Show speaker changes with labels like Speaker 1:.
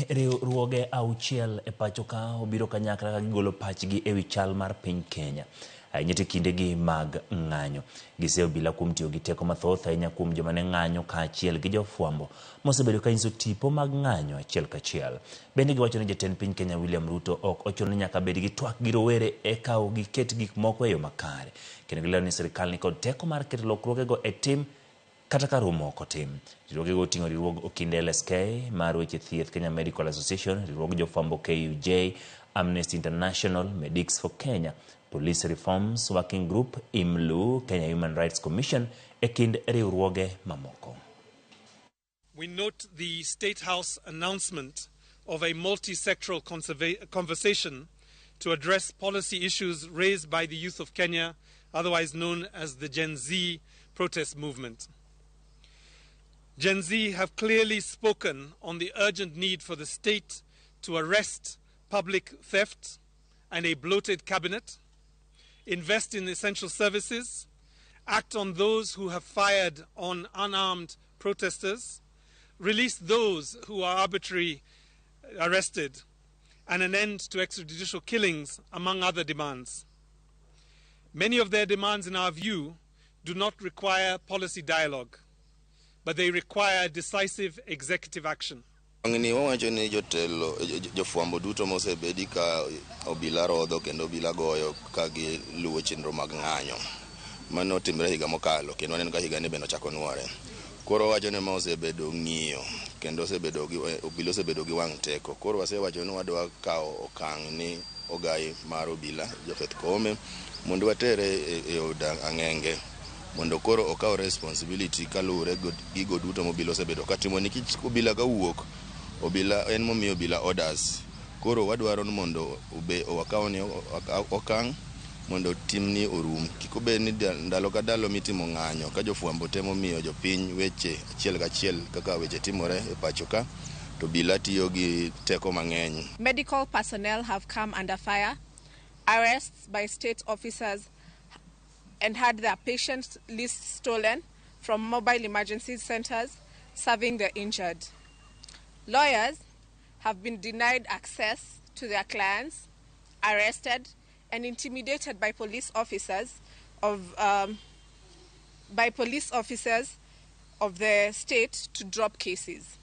Speaker 1: Riwruoge auchiel e pacho ka obiro kanyakla ka gigolo pachgi e wi chal mar piny Kenya, ahinya to e kindegi mag ng'anyo. Giseyo obila kuom tiyo gi teko mathoth ahinya kuom joma ne ng'anyo kaachiel gi jofwambo mosebedo ka nyiso tipo mag ng'anyo achiel kachiel. Bende giwacho ni jatend piny Kenya William Ruto ok ochuno ni nyaka bed gi twak gi rowere eka giket gik moko e yo makare. Kendo gilero ni sirkal nikod teko mar keto lokruogego e tim kata ka romo ok otim. Riwruogego oting'o riwruog Okinde LSK mar weche thieth Kenya Medical Association, riwruog jofwambo KUJ, Amnesty International, Medics for Kenya, Police Reforms Working Group, IMLU, Kenya Human Rights Commission e kind riwruoge mamoko.
Speaker 2: We note the State House announcement of a multi-sectoral conversation to address policy issues raised by the youth of Kenya, otherwise known as the Gen Z protest movement. Gen Z have clearly spoken on the urgent need for the state to arrest public theft and a bloated cabinet, invest in essential services, act on those who have fired on unarmed protesters, release those who are arbitrarily arrested, and an end to extrajudicial killings, among other demands. Many of their demands, in our view, do not require policy dialogue, but they require decisive executive action.
Speaker 3: Wang'ni wawacho ni jotelo jofwambo duto mosebedi ka obila rodho kendo obila goyo ka giluwo chenro mag ng'anyo mano otimre higa mokalo kendo waneno ka higani bende ochako nuore. Koro wawacho ni ma osebedo ng'iyo kendo osebedo gi obila osebedo gi wang' teko. Koro wasewacho ni wadwa kawo okang' ni ogai mar obila Japheth Koome mondo watere e od ang'enge mondo koro okaw responsibility kaluwore gi gigo duto ma obila osebedo katimo nikech obila kawuok obila en momiyo obila orders. Koro wadwaro ni mondo wakaw ni okang' mondo timni orum. Kik obed ni ndalo ka ndalo mitimo ng'anyo ka jofwambo temo miyo jopiny weche achiel kachiel kaka weche timore e pacho ka to obila tiyo gi teko mang'eny.
Speaker 4: Medical personnel have come under fire, arrests by state officers and had their patient lists stolen from mobile emergency centers serving the injured. Lawyers have been denied access to their clients, arrested, and intimidated by police officers of the state to drop cases.